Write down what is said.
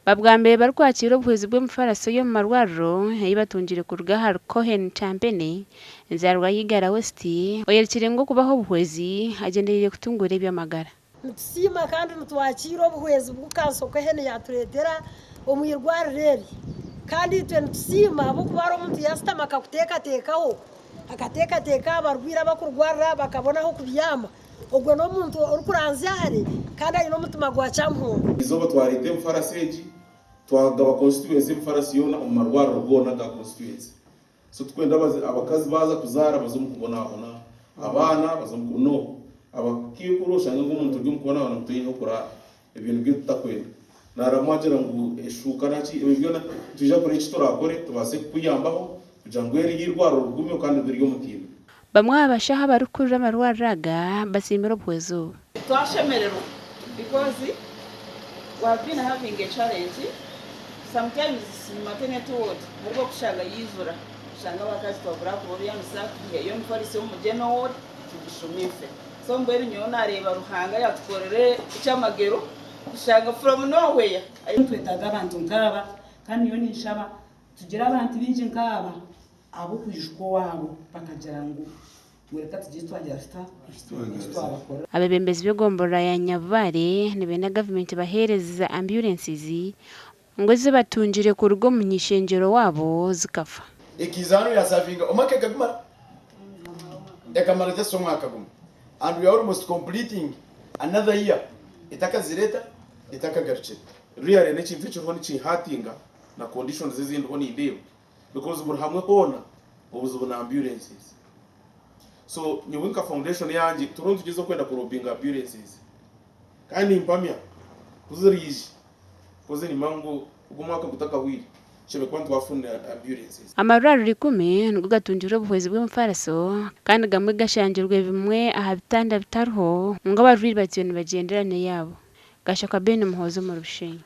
Babwambere barikwakiira obuhwezi bw'emifaarasi y'omu marwariro ei batungire kuruga ahari Cohen Champene, enzaarwa ya Igara West, oyerekire ngu okubaha obuhwezi agyendereire kutunguura eby'amagara. Nitusiima kandi nitwakiira obuhwezi bu Kanso Cohen yaatureetera omu irwariro eri. Kandi itwe nitusiima ahabw'okuba hariho omuntu yaashutama akakuteekateekaho, akateekateeka aha barwaire abakurwarira bakabona ah'okubyama. Ogwo n'omuntu orikuranzya hare kandi aine omutima gwa kyamuhongo. Eizooba twareeta emifarasi egi, twagaba constituency emifarasi yoona omu marwariro goona aga constituency. So tikwenda abakazi baaza kuzaara baze omu kubonabona, abaana baze omu no. Abakaikuru oshange ngu omuntu ori omu kubonabona ngu taine h'okuraara. Ebyo nibyo tutakwenda. Naaramu agira ngu eshuuka naki ebyo byona nitwija kureba eki turaakore tubaase kukuyambaho kugira ngu eri eirwariro rigumeho kandi ribe ery'omutindo. Bamwe aha bashaho abarikukurira amarwariro aga basiimire obuhwezi obu. Twashemererwa because we have been having a challenge sometimes maternity ward hariho okushanga yaijura oshanga abakazi twabura ahakubabyamisa twiheyo emifariso omu general ward tugishumise. So mbwenu nyowe nareeba Ruhanga yatukorera ekyamagero kushanga from nowhere. Nitwetaaga abantu nkaaba kandi nyowe ninshaba tugire abantu baingi nkaaba ab'okwijuka owaabo bakagira ngu ngu reka tugire eki twagira tuta eki twabakorera. Abeebembezi b'egomborora ya Nyabubare nibenda gavumenti baheereza amburensizi ngu ezi batungire kuruga omu ny'eishengyero waabo zikafa. Ekaiza hanu yasavinga omwaka ekagumara ekamara just omwaka gumwe and we are almost completing another year etakazire eta etakagarukire. Really n'ekintu ekiriho nikinhatinga na conditions ezindiho nindeeba because buri hamwe hoona obuzibu na ambulances so nyowe nka foundation yangye turiho nitugyezaho kwenda ku lobbyinga ambulances kandi nimpamya ku ziriije Koze nimanya ngu ogu omwaka gutakahwire tushemereire kuba nitwafuna ambulances. Amarwariro ikumi nigo gatungire obuhwezi bw'emifaariso kandi gamwe gashangirwe bimwe aha bitanda bitariho ngu abarwaire batyo nibagyendera n'eyaabo. Gashakwa Ben Muhoozi omuri Bushenyi.